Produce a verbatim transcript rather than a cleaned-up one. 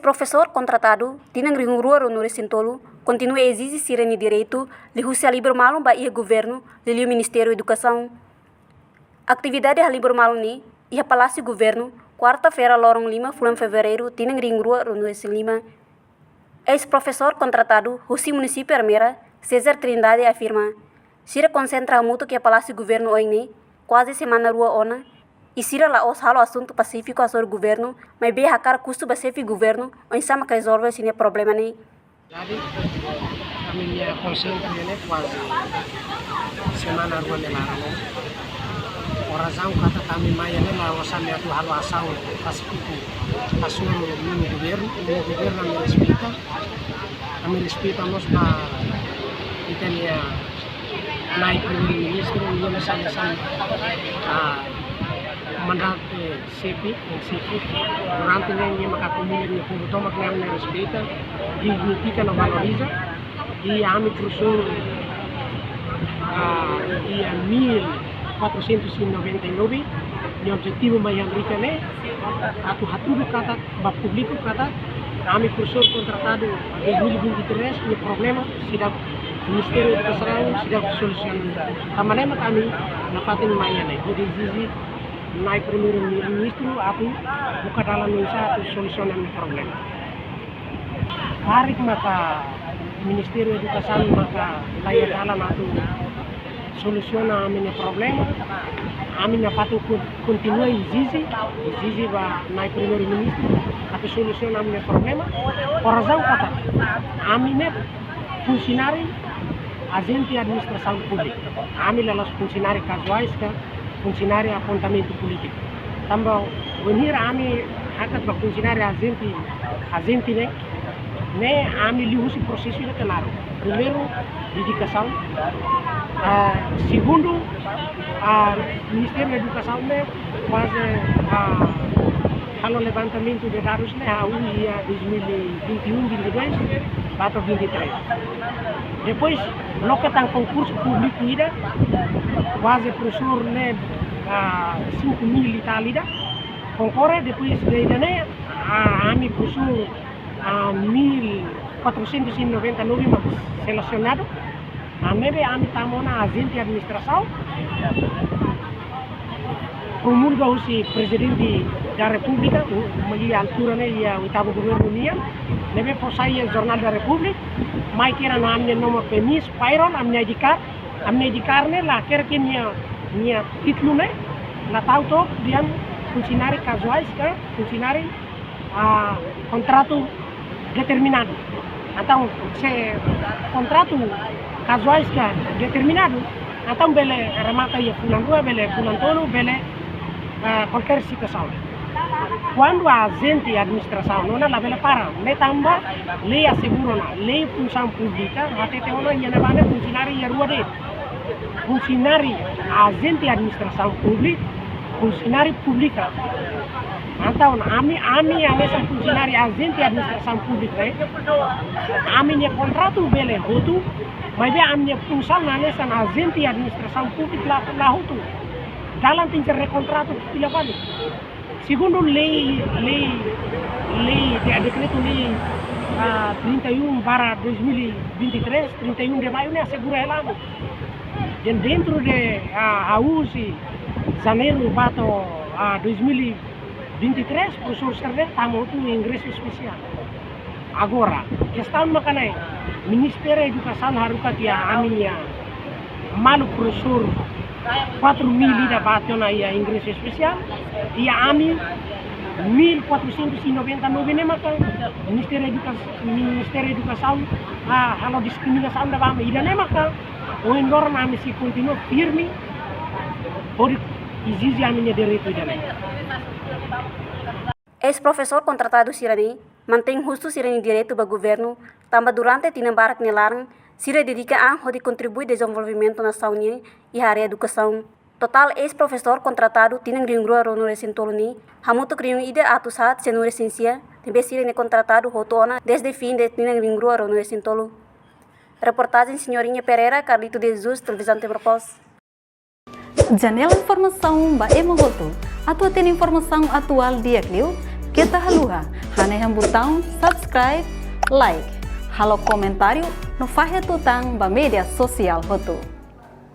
Eis-profesór kontratadu tinan rihun rua ruanulu-resin-tolu kontinua ezije sira-nia direitu liuhusi halibur malu ba iha governu, liuliu Ministériu Edukasaun. Atividade halibur malu ne'e iha Palásiu Governu, kuarta-feira, loron lima fulan Fevereiru, tinan rihun rua ruanulu-resin-lima. Eis-profesór kontratadu husi munisípiu Ermera, César Trindade, afirma, sira konsentra hamutuk iha Palásiu Governu oin ne'e kuaze semana rua ona, i sira la'ós halo asuntu pasífiku hasoru governu, maibé hakarak husu ba xefe governu oinsá mak rezolve sira-nia problema ne'e. Jadi, ami-nia konsentra ne'e kuaze semana rua nia laran ona. Ho razaun katak ami mai ne'e la'ós ami atu halo asaun pasífiku hasoru ninia governu, ninia governu ami respeita. Ami respeita mós ba ita-nia na'i Primeiru-Ministru, nia mós hanesan, ah, komandante xefe, en xefe. Durante ne'e nia maka komunika nia povu tomak ne'e ami respeita, dignifika no valoriza. I ami, profesór, ah, iha mil quatrocentos e noventa e nove, nia objetivu mai iha Amérika ne'e atu hatudu katak ba públiku katak ami, profesór kontratadu dois mil e vinte e três, nia problema seidauk Ministériu Edukasaun seidauk solusiona. Tanba ne'e mak ami nafatin mai iha ne'e hodi ezije na'i Primeiru-Ministru atu buka dalan oinsá atu solusiona nia problema. Karik maka Ministériu Edukasaun maka la iha dalan atu solusiona ami-nia problema, ami nafatin kon-, kontinua ezije, ezije ba na'i Primeiru-Ministru atu solusiona ami-nia problema. Ho razaun katak ami ne'e funsionáriu ajente administrasaun públika. Ami la'ós funsionáriu kazuais ka funsionáriu apontamentu polítiku. Tanba wainhira ami hakat ba funsionáriu ajente, ajente ne'e, ne'e ami liuhusi prosesu ida ke naruk. Primeiru, dedikasaun. Ah, segundu, ah, Ministériu Edukasaun ne'e kuaze, ah, halo levantamentu de dadus ne'e hahú iha dois mil e vinte e um, vinte e dois, ba to'o vinte e três. Depois, loke tan konkursu públiku ida, kuaze profesór ne'e, ah, cinco mil e tal ida konkorre, depois de ida-ne'e, ah, ami profesór, ah, mil quatrocentos e noventa e nove mak selesionadu. Ah, ne'ebé ami tama ona ajente administrasaun. Promulga husi Prezidente da Repúblika, u-, iha altura ne'e iha oitavu governu nian, ne'ebé fó sai iha Jornál da Repúblika, mai kedas ona ami-nia nomor PMIS, payroll, ami-nia I D card, ami-nia I D card ne'e la hakerek nia, nia títulu ne'e, la tau took dehan funsionáriu kazuais ka funsionáriu, ah, kontratu determinadu. Entaun, se kontratu kazuais ka determinadu, entaun bele remata iha fulan rua, bele fulan tolu, bele, ah, kualkér situasaun. Kuandu ajente administrasaun ona labele para, ne'e tanba lei asegura ona, lei funsaun públika, hatete ona iha ne'ebá ne'e funsionáriu iha rua de'it. Funsionáriu ajente administrasaun públika, funsionáriu públika. Entaun, ami, ami hanesan funsionáriu ajente administrasaun públika, eh, ami-nia kontratu bele hotu, maibé ami-nia funsaun hanesan ajente administrasaun públika la, la hotu. Dalan tenke rekontratu fila fali. Segundu lei, lei, lei, de-, dekretu-lei, ah, trinta e um barra dois mil e vinte e três, trinta e um de maio, ne'e asegura hela ami. Dehan dentru de, ah, hahú husi janeiru ba to'o, ah, dois mil e vinte e três, profesór sira-ne'e tama hotu ingresu espesiál. Agora, kestaun mak ne'e, Ministériu Edukasaun haruka tiha ami-nia maluk profesór quatro mil ida bá tiha ona iha ingresu espesiál, i ami mil quatrocentos e noventa e nove ne'e maka Ministériu Eduka-, Ministériu Edukasaun, ah, halo diskriminasaun ba ami, ida-ne'e maka ohin loron ami sei kontinua firme hodi ezije ami-nia direitu ida-ne'e. Eis-profesór kontratadu sira-ne'e mantein husu sira-nia direitu ba governu, tanba durante tinan barak nia laran, sira dedika an hodi kontribui dezenvolvimentu nasaun nian iha área edukasaun. Totál eis-profesór kontratadu tinan rihun rua ruanulu-resin-tolu ne'e, hamutuk rihun ida atus haat sianulu-resin-sia, ne'ebé sira-nia kontratadu hotu ona dezde fin de tinan rihun rua ruanulu-resin-tolu. Reportajen Senhorinha Pereira, Carlito de Jesus, Televizaun Timor Post. Janela informasaun ba ema hotu. Atu hatene informasaun atuál di'ak liu, Keta haluha hanehan butaun subscribe, like, halo komentáriu no fahe tutan ba média sosiál hotu.